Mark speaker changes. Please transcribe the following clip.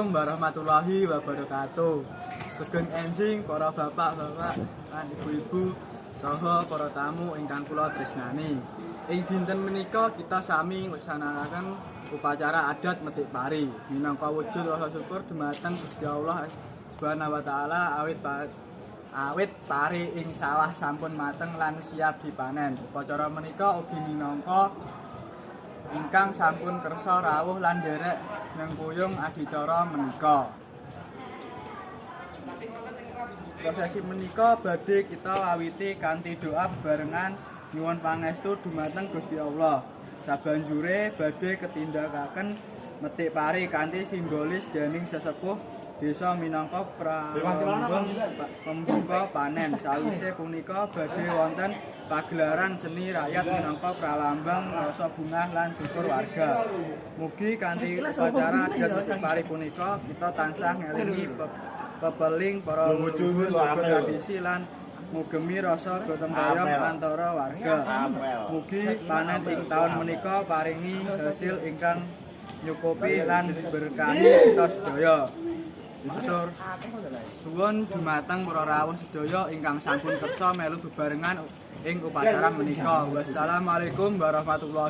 Speaker 1: Assalamualaikum warahmatullahi wabarakatuh. Sugeng enjing para bapak-bapak lan ibu-ibu saha para tamu ingkang kula tresnani. Ing dinten menika kita sami nglaksanakaken upacara adat metik pari minangka wujud rasa syukur dumateng Gusti Allah Subhanahu wa taala awit pari ing sawah sampun mateng lan siap dipanen. Upacara menika ugi minangka ingkang sampun kersa rawuh lan nderek nyengkuyung adicara menika. Prosesi menika badhe kita awiti kanthi doa bebarengan nyuwun pangestu dumateng Gusti Allah. Sabanjure badhe ketindakaken metik pari kanthi simbolis dening sesepuh desa minangka pralambang pembuka panen. Sawise punika badhe wonten pagelaran seni rakyat minangka pralambang rasa bungah lan syukur warga. Mugi kanthi upacara adat metik pari punika kita tansah ngelingi pepeling para leluhur, tradisi lan ngugemi rasa gotong royong antara warga. Mugi panen ing taun menika paringi hasil ingkang nyukupi lan berkahi kita sedaya. Matur suwun dumateng para rawuh sedaya ingkang sampun kersa melu bebarengan ing upacara menika. Wassalamualaikum warahmatullahi.